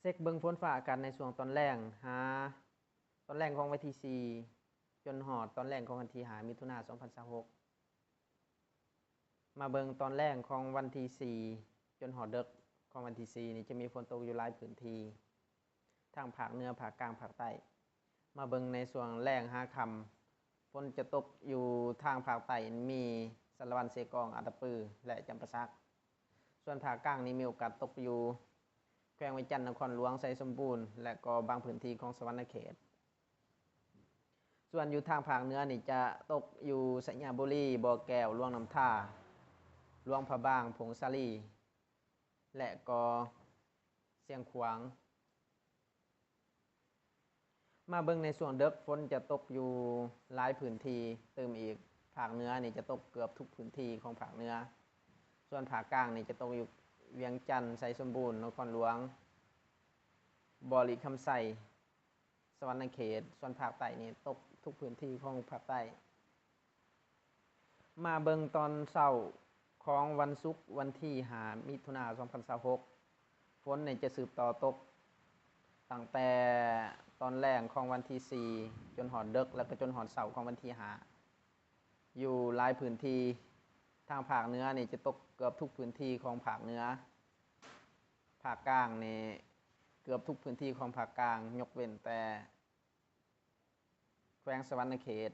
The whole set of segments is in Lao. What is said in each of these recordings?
ເຊັກເບິ່ງຝົນຟ້າອາກາດໃນຊ່ວງຕອນແລງ ຫາຕອນແລງຂອງວັນທີສີ່ ຈົນຮອດຕອນແລງຂອງວັນທີຫ້າ ມິຖຸນາ ສອງພັນຊາວຫົກ. ມາເບິ່ງຕອນແລງຂອງວັນທີສີ່ ຈົນຮອດເດິກຂອງວັນທີສີ່ນີ້ ຈະມີຝົນຕົກຢູ່ຫຼາຍພື້ນທີ່ ທັງພາກເໜືອ, ພາກກາງ, ພາກໃຕ້. ມາເບິ່ງໃນຊ່ວງແລງຫາຄ່ຳ, ຝົນຈະຕົກຢູ່ທາງພາກໃຕ້ ມີສາລະວັນ, ເຊກອງ, ອັດຕະປື ແລະ ຈຳປາສັກ. ສ່ວນພາກກາງນີ້ມີໂອກາດຕົກຢູ່ແຂວງວຽງຈັນ, ນະຄອນຫຼວງ, ໄຊສົມບູນ ແລະ ກໍບາງພື້ນທີ່ຂອງສະຫວັນນະເຂດ. ສ່ວນຢູ່ທາງພາກເໜືອນີ້ຈະຕົກຢູ່ໄຊຍະບູລີ, ບໍ່ແກ້ວ, ຫຼວງນ້ຳທາ, ຫຼວງພະບາງ, ຜົ້ງສາລີ ແລະ ກໍຊຽງຂວາງ. ມາເບິ່ງໃນຊ່ວງເດິກ, ຝົນຈະຕົກຢູ່ຫຼາຍພື້ນທີ່ຕື່ມອີກ. ພາກເໜືອນີ້ຈະຕົກເກືອບທຸກພື້ນທີ່ຂອງພາກເໜືອ. ສ່ວນພາກກາງນີ້ຈະຕົກຢູ່ວຽງຈັນ, ໄຊສົມບູນ, ນະຄອນຫຼວງ, ບໍລິຄຳໄຊ, ສະຫວັນນະເຂດ. ສ່ວນພາກໃຕ້ນີ້ຕົກທຸກພື້ນທີ່ຂອງພາກໃຕ້. ມາເບິ່ງຕອນເຊົ້າຂອງວັນສຸກ ວັນທີຫ້າ ມິຖຸນາ ສອງພັນຊາວຫົກ, ຝົນນີ້ຈະສືບຕໍ່ຕົກຕັ້ງແຕ່ຕອນແລງຂອງວັນທີສີ່ ຈົນຮອດເດິກ ແລະ ກໍຈົນຮອດເຊົ້າຂອງວັນທີຫ້າ ຢູ່ຫຼາຍພື້ນທີ່. ທາງພາກເໜືອນີ້ຈະຕົກເກືອບທຸກພື້ນທີ່ຂອງພາກເໜືອ, ພາກກາງນີ້ເກືອບທຸກພື້ນທີ່ຂອງພາກກາງ ຍົກເວັ້ນແຕ່ແຂວງສະຫວັນນະເຂດ.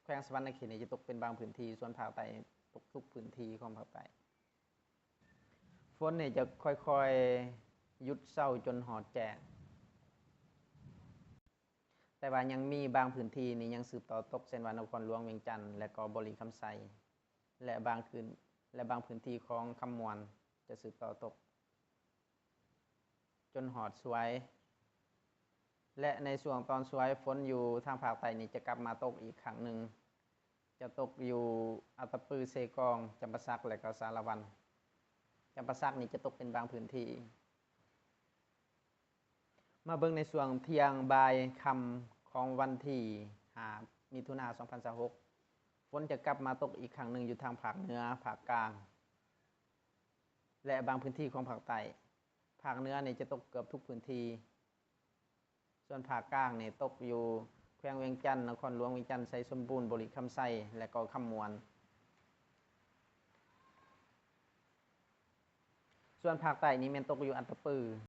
ແຂວງສະຫວັນນະເຂດນີ້ຈະຕົກເປັນບາງພື້ນທີ່, ສ່ວນພາກໃຕ້ຕົກທຸກພື້ນທີ່ຂອງພາກໃຕ້. ຝົນນີ້ຈະຄ່ອຍໆຢຸດເຊົາຈົນຮອດແຈ້ງ, ແຕ່ວ່າຍັງມີບາງພື້ນທີ່ນີ້ຍັງສືບຕໍ່ຕົກ, ເຊັ່ນວ່ານະຄອນຫຼວງວຽງຈັນ ແລະ ກໍບໍລິຄຳໄຊ ແລະ ບາງຄືນ ແລະ ບາງພື້ນທີ່ຂອງຄຳມ່ວນຈະສືບຕໍ່ຕົກ ຈົນຮອດສວຍ ແລະ ໃນຊ່ວງຕອນສວຍ ຝົນຢູ່ທາງພາກໃຕ້ນີ້ຈະກັບມາຕົກອີກຄັ້ງໜຶ່ງ, ຈະຕົກຢູ່ອັດຕະປື, ເຊກອງ, ຈຳປາສັກ ແລະ ກໍສາລະວັນ. ຈຳປາສັກນີ້ຈະຕົກເປັນບາງພື້ນທີ່. ມາເບິ່ງໃນຊ່ວງທ່ຽງບ່າຍຄ່ຳຂອງວັນທີຫ້າ ມິຖຸນາ ສອງພັນຊາວຫົກ, ຝົນຈະກັບມາຕົກອີກຄັ້ງໜຶ່ງຢູ່ທາງພາກເໜືອ, ພາກກາງ ແລະ ບາງພື້ນທີ່ຂອງພາກໃຕ້. ພາກເໜືອນີ້ຈະຕົກເກືອບທຸກພື້ນທີ່, ສ່ວນພາກກາງນີ້ຕົກຢູ່ແຂວງວຽງຈັນ, ນະຄອນຫຼວງວຽງຈັນ, ໄຊສົມບູນ, ບໍລິຄຳໄຊ ແລະ ກໍຄຳມ່ວນ. ສ່ວນພາກໃຕ້ນີ້ແມ່ນຕົກຢູ່ອັດຕະປື,